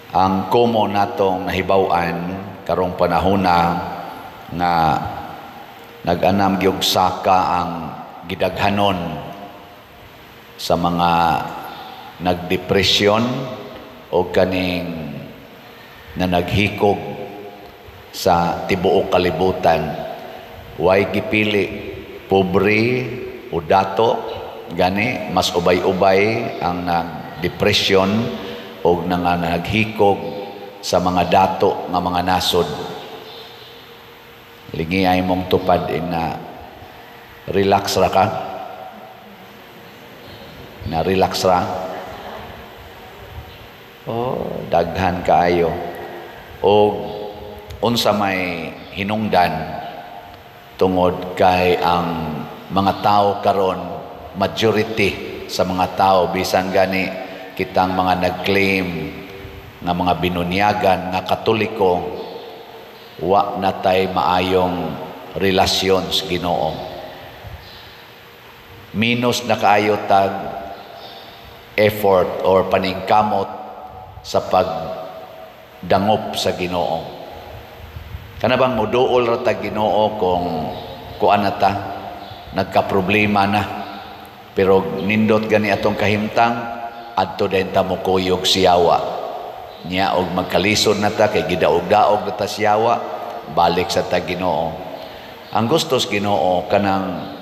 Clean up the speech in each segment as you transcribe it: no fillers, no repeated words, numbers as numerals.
Ang common natong nahibaw-an karong panahona nga nag-anam gyud saka ang gidaghanon sa mga nagdepresyon o kaning na naghikog sa tibuok kalibutan. Way gipili pobre o dato, gani mas ubay-ubay ang nagdepresyon o nga naghikog sa mga dato nga mga nasod. Lingi ay mong tupad na relax ra ka, na relax ra. Oh, daghan kaayo. Og unsa may hinungdan? Tungod kay ang mga tao karon, majority sa mga tao, bisan gani kitang mga nag-claim nga mga binunyagan nga Katoliko, wa na tay maayong relasyon sa Ginoo. Minus na kaayo tag effort or paningkamot sa pagdangop sa Ginoo. Kana bang muduol ra tag Ginoo kung kuan na ta, nagka-problema na. Pero nindot gani atong kahimtang, adto din ta mokuyog siyawa. Nya og magkalisod na ta kay gidaog-daog na ta siyawa, balik sa ta Ginoo. Ang gusto sa Ginoo kanang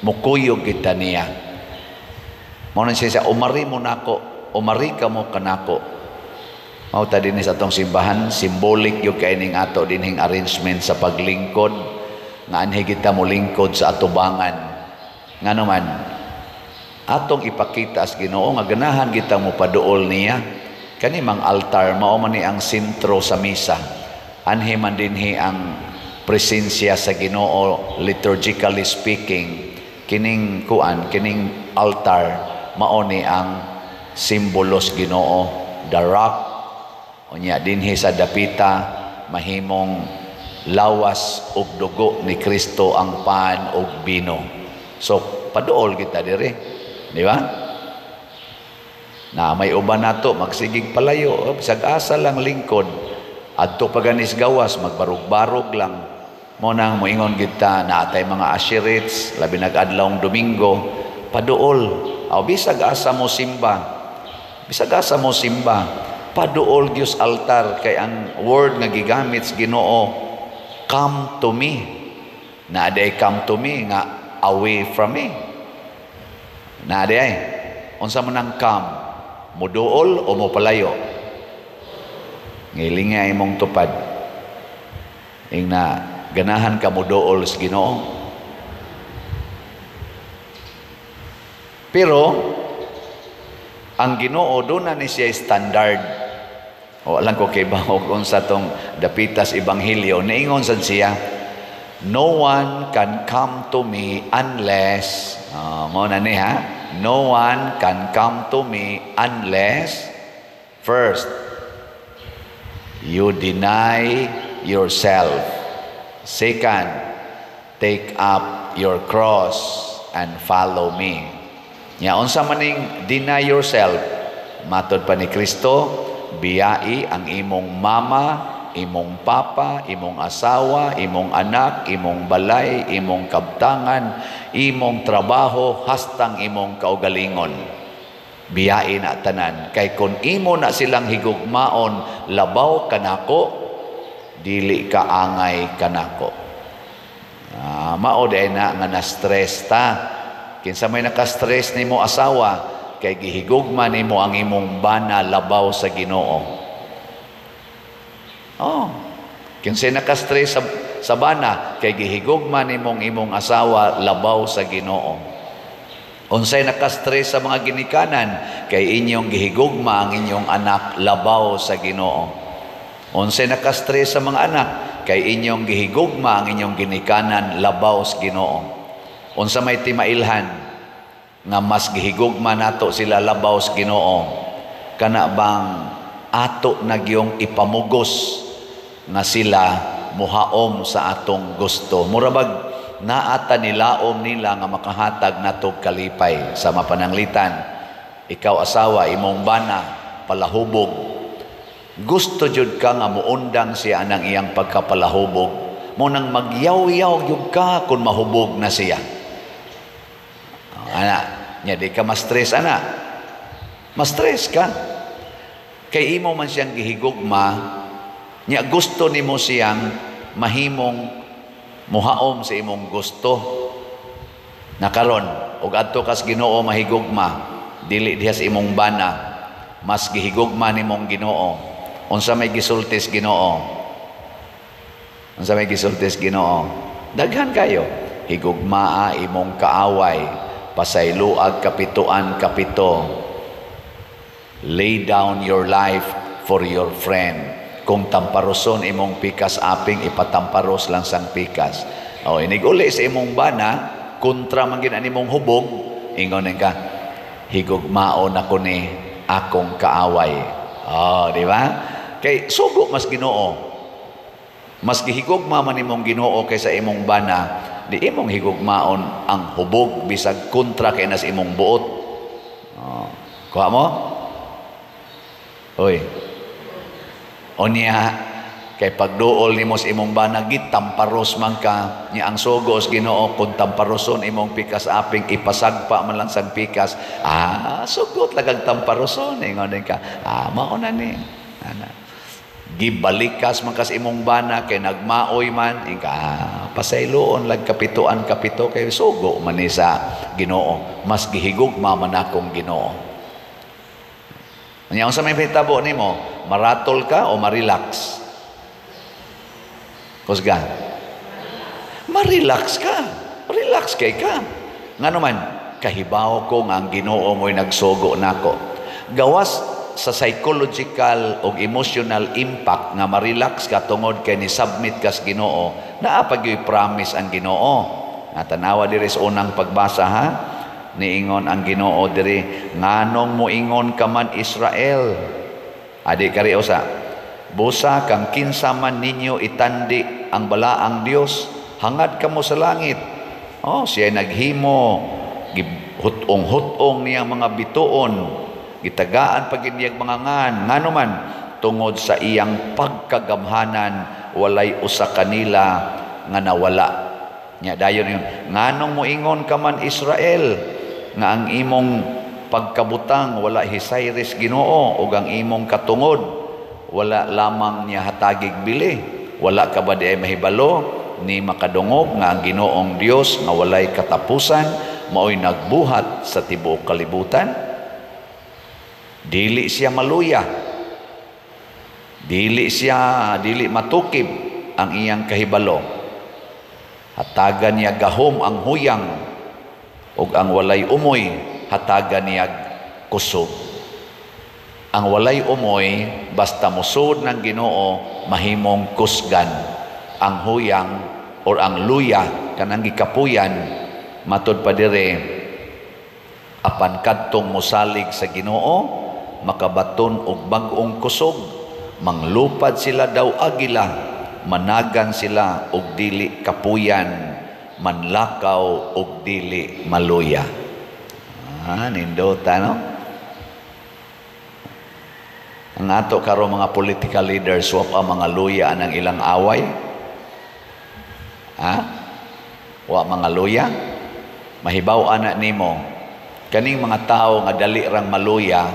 mukuyog kita niya. Mao na siya, "Umari mo nako, umari ka mo kanako." Mao ta dinhi sa atong simbahan, symbolic gyud kay ning ato dinhing arrangement sa paglingkod nga anhi kita mo lingkod sa atubangan. Ngano man atong ipakita sa Ginoo nga ganahan kita mo paduol niya. Kani mang altar mao man ni ang sentro sa misa. Anhi man dinhi ang presensya sa Ginoo, liturgically speaking. Kining kuan, kining altar mao ni ang simbolo sa Ginoo, the rock. Unya dinhi sa dapita mahimong lawas ug dugo ni Kristo ang pan ug bino. So paduol kita diri, di ba? Na may uban nato magsigig palayo, bisag asa lang lingkod, adto pa ganis gawas magbarug-barog lang. Mo nang moingon kita naatay mga usherates, labi nag adlawng Domingo, paduol. Aw bisag asa mo simba, bisag asa mo simba, paduol gyud altar kay ang word nga gigamit sa Ginoo, "Come to me." Na day "come to me" nga "away from me." Na day unsa man ang "come"? Muduol o mopalayo? Ngilinga imong tupad. Ing na ganahan ka muduol sa Ginoo. Pero ang Ginoo doon na ni siya standard. O alam ko kay bahog unsa tong dapitas ebanghelyo, niingon sad siya, "No one can come to me unless," mo na ni ha, "no one can come to me unless first you deny yourself. Second, take up your cross and follow me." Nya unsa maning "deny yourself"? Matod pa ni Kristo, biyai ang imong mama, imong papa, imong asawa, imong anak, imong balay, imong kabtangan, imong trabaho, hastang imong kaugalingon. Biyai na tanan. Kay kung imo na silang higugmaon labaw kanako, dili ka angay kanako. Mao day na nga na-stress ta. Kinsa may naka-stress nimo asawa, kay gihigugma nimo ang imong bana labaw sa Ginoo. Oh. Kinsa naka-stress sa bana, kay gihigugma nimong imong asawa labaw sa Ginoo. Unsay naka-stress sa mga ginikanan, kay inyong gihigugma ang inyong anak labaw sa Ginoo. Unsay naka-stress sa mga anak, kay inyong gihigugma ang inyong ginikanan labaw sa Ginoo. Unsa may timailhan nga mas gihigugma nato sila labaw sa Ginoo, kana bang ato nagyong ipamugos nga sila muhaom sa atong gusto. Mura bag naata nilaom nila nga makahatag natog kalipay sa mapananglitan. Ikaw asawa, imong bana palahubog. Gusto jud ka nga muundang siya anang iyang pagkapalahubog. Mo nang magyaw-yaw gyud ka kung mahubog na siya. Ana, nya di ka ma-stress ana. Ma-stress ka. Kay imo man siyang gihigugma, nya gusto nimo siyang mahimong muhaom sa imong gusto. Nakaron, og adto kas Ginoo mahigugma, dili diha sa imong bana, mas gihigugma nimong Ginoo. Unsa may gisultis Ginoo? Unsa may gisultis Ginoo? Daghan kayo. Higugmaa imong kaaway, pasayloag kapituan kapito. Lay down your life for your friend. Kung tamparoson imong pikas aping, ipatamparos lang sang pikas. O, inig-uli sa imong bana, kontra man gid imong hubog, ingon ka, "Higugmaon ako ni akong kaaway." Oh, di ba? Kay sugo mas Ginoo. Mas gihigugma man imong Ginoo kaysa imong bana, di imong higugmaon ang hubog bisag kontra kay nas imong buot. Oh, kuha mo? Oy. Unya kay pagduol nimo sa imong bana, gitamparos man ka nya, ang sugo sa Ginoo, kung tamparoson imong pikas aping, ipasagpa man lang sang pikas. Ah, sugot lagag tamparoson, ingon ka, "Ah, mao na ni." Ana, gibalikas man kas imong bana kay nagmaoy man ika, "Ah, pasayloon lag kapituan kapito kay sugo man ni sa Ginoo, mas gihigugma man akong Ginoo." Nya unsa may hitabo nimo, maratol ka o ma-relax? Kusga. Ma-relax ka. Relax kay ka. Ngano man, kahibaw ko nga ang Ginoo mo'y nagsugo nako. Gawas sa psychological o emotional impact nga ma-relax ka tungod kay ni submit kas Ginoo, naa pa gyuy promise ang Ginoo. Nga tanawa diri sa unang pagbasa ha. Niingon ang Ginoo diri, "Nganong moingon ka man, Israel?" Adi kari usa. "Busa kang kinsa man ninyo itandi ang balaang Dios, hangad kamo sa langit. Oh, siya naghimo, hutong-hutong niyang mga bituon, gitagaan pag niyang mga ngan, ngano man tungod sa iyang pagkagamhanan walay usa kanila nga nawala." Nya dayon yun, "Nganong moingon ka man, Israel, nga ang imong pagkabutang wala hisayris Ginoo ug ang imong katungod wala lamang niya hatagig bili? Wala ka ba di ay mahibalo ni makadungog nga ang Ginoong Dios nga walay katapusan maoy nagbuhat sa tibuok kalibutan? Dili siya maluya, dili siya dili matukib ang iyang kahibalo. Hatagan niya gahom ang huyang ug ang walay umoy hatagan niya kusog." Ang walay umoy, basta musod ng Ginoo, mahimong kusgan. Ang huyang or ang luya kanang gikapuyan, matud pa dire, apan kadtong mosalig sa Ginoo makabaton og bag-ong kusog, manglupad sila daw agila, managan sila og dili kapuyan, manlakaw og dili maluya. Ah, nindota, no? Ang ato karon mga political leaders, wa pa mga luya ang ilang away. Ha? Wa mga luya? Mahibaw ana nimo kaning mga tao nga dali rang maluya,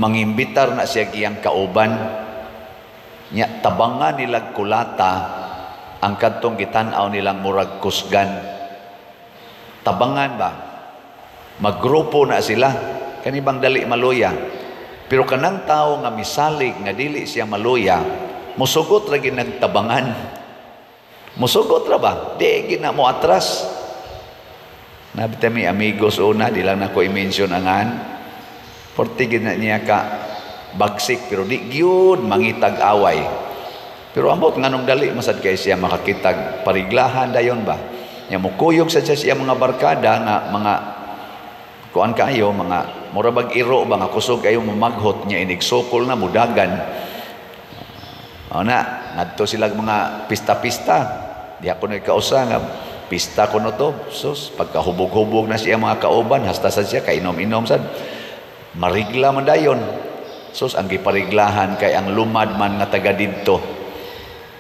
mangimbitar na siya iyang kauban nya, tabangan nilag kulata ang kadtong gitan-aw nilang murag kusgan. Tabangan ba, maggrupo na sila, kani bang dali maluya. Pero kanang tao nga misalig nga dili siya maluya, musugot ra gid nagtabangan, musugot ra ba, di gid na mo atras. Nabita mi amigos una, di lang nako i-mention angan. Porti gid na niya ka bagsik, pero di gyud mangitag away. Pero ambot nganong dali masad kay siya makakitag pariglahan dayon ba. Nya mukuyog sa siya mga barkada nga mga kuan kaayo, mga mura bag iro ba nga kusog kayo mamaghot, nya inigsukol na mudagan. O na, ngadto sila mga pista-pista. Di ako nagkausa nga pista ko no to. Sus, pagkahubog-hubog na siya mga kauban, hasta sa siya kainom-inom sad. Marigla man dayon. Sus, ang gipariglahan kay ang lumad man nga taga didto.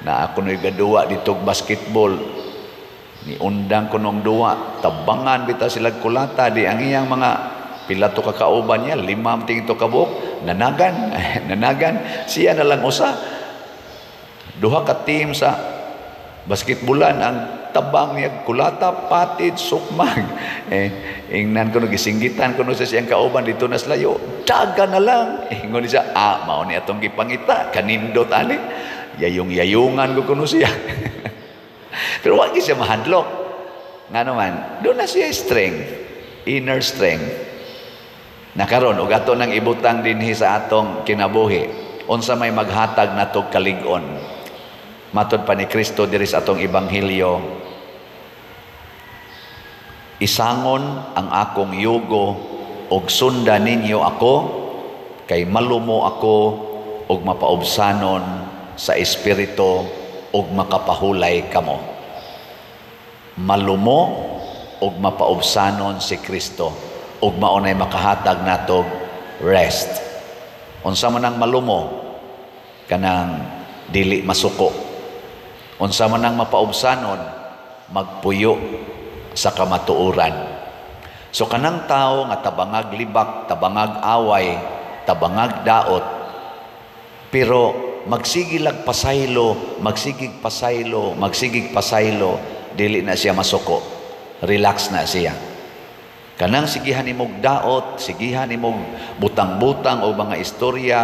Na ako no'y gaduwa dito basketball. Ni undang ko nung duwa, tabangan bitaw sila kulata di ang iyang mga pila to kakauban niya, lima ting to kabuok, nanagan, nanagan, siya na lang usa. Duha ka team sa basketballan ang tabang niya kulata, patid, sukmag. Eh, ingnan ko no, gisinggitan ko no sa siyang kauban dito na layo. Daga na lang. Ingon siya, ah, mao ni atong gipangita, kanindot ani. Yayong-yayungan ko kuno siya. Pero wa siya mahadlok. Nga naman, doon na siya strength, inner strength. Nakaron og ato nang ibutang dinhi sa atong kinabuhi, unsa may maghatag nato kalig-on? Matod pa ni Kristo diri sa atong ebanghelyo, "Isangon ang akong yugo og sunda ninyo ako, kay malumo ako og mapaubsanon sa espiritu, ug makapahulay kamo." Malumo ug mapaubsanon si Kristo ug mao nay makahatag natog rest. Unsa man ang malumo? Kanang dili masuko. Unsa man ang mapaubsanon? Magpuyo sa kamatuoran. So kanang tao nga tabangag libak, tabangag away, tabangag daot, pero magsige lag pasaylo, magsigig pasaylo, magsigig pasaylo, dili na siya masuko. Relax na siya. Kanang sigihan nimog daot, sigihan nimog butang-butang o mga istorya,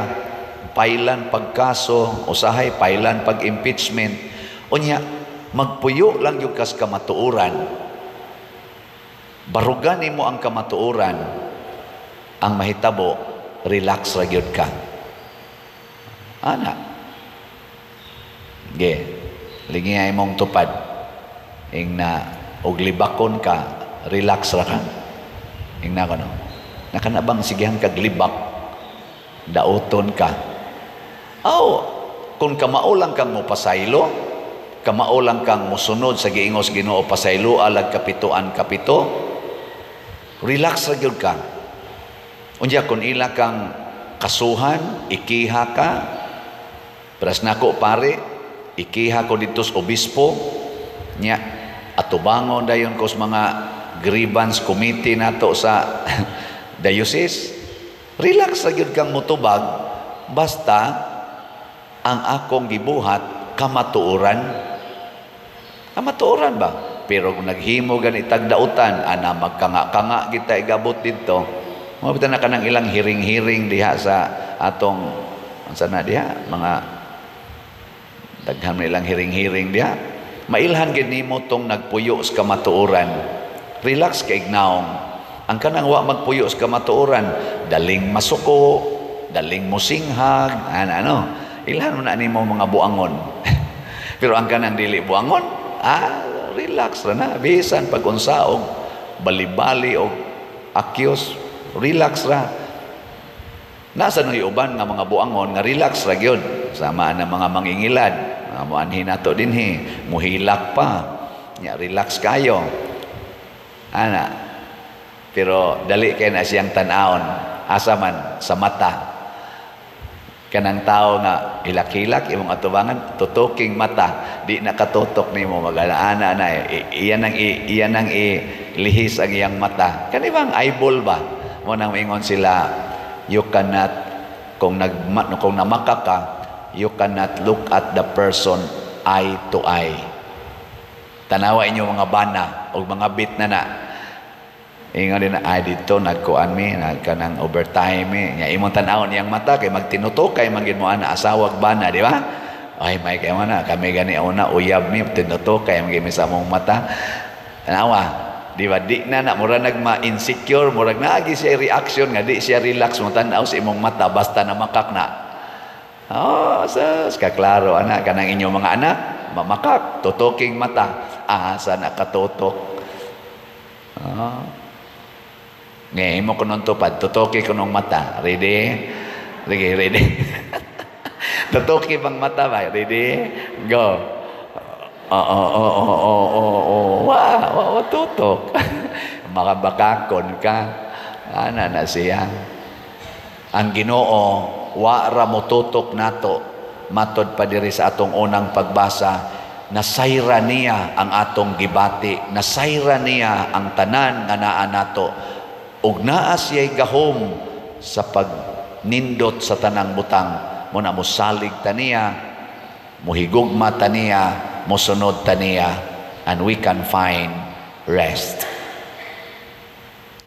pailan pagkaso, usahay pailan pag-impeachment. Unya, magpuyo lang yung kas kamatuoran. Barugan nimo ang kamatuoran, ang mahitabo, relax ra gyud ka. Ana. Ge, lingi imong tupad. Ing na og libakon ka, relax ra ka. Ing na ko no. Nakanabang sigihan kag libak, daoton ka. Aw, kung kamao lang kang mopasaylo, kamao lang kang mosunod sa giingos Ginoo, pasaylo alag kapitoan kapito, relax ra gyud ka. Unya kung ila kang kasuhan, ikiha ka, pras nako pare, ikiha ko dito sa obispo, nya atubangon dayon ko sa mga grievance committee nato sa diocese. Relax ra gyud kang mutubag basta ang akong gibuhat kamatuoran. Kamatuoran ba? Pero kung naghimo gani tagdautan, ana magkanga-kanga kita igabot didto. Mo bitaw na kanang ilang hiring-hiring diha sa atong unsa na diha, mga daghan na ilang hiring-hiring diha. Mailhan gid nimo tong nagpuyo sa kamatuoran. Relax kay ignaong. Ang kanang wa magpuyo sa kamatuoran, daling masuko, daling musinghag, ana ano. Ilhan mo na nimo mga buangon. Pero ang kanang dili buangon, ah, relax ra na. Bisan pag unsa og bali-bali og accuse, relax ra. Nasa nang uban nga mga buangon nga relax ra gyud. Sama na mga mangingilad, mga moanhi nato dinhi, muhilak pa. Nya relax kayo. Ana. Pero dali kay na siyang tan-awon. Asa man sa mata. Kanang tao nga hilak-hilak imong atubangan, tutuking mata, di nakatutok nimo magana na iyan ang ilihis ang iyang mata. Kani bang eyeball ba? Mo nang moingon sila, you cannot, kung namaka ka, you cannot look at the person eye to eye. Tanawa inyo mga bana o mga bit na na. Ingon din na, ay dito, nagkuan mi, nagkanang overtime mi. Nya imong tan-awon iyang mata, kay magtinutok, kay magin mo ana, asawag bana, di ba? Ay, may kayo na, kami gani una, uyab mi, tinutok, kay magin mi sa among mata. Tanawa, di ba? Di na na, mura nagma-insecure, murag naagi siya reaction, nga di siya relax mo tan-aw sa imong mata, basta na makak na. Oh, sus, kaklaro, anak, kanang inyong mga anak, mamakak, tutuking mata, asa na katutok. Oh. Ngayon mo kunong tupad, tutuki kunong mata. Ready? Ready, ready. Tutuki bang mata ba? Ready? Go. Oo. Wa, wa, wa, tutok. Makabakakon ka. Ana na siya. Ang Ginoo, Wa ra motutok nato. Matod pa diri sa atong unang pagbasa, nasayra niya ang atong gibati, nasayra niya ang tanan nga naa nato, ug naa siya'y gahom sa pagnindot sa tanang butang. Mao na mosalig ta niya, mohigugma ta niya, mosunod ta niya, and we can find rest.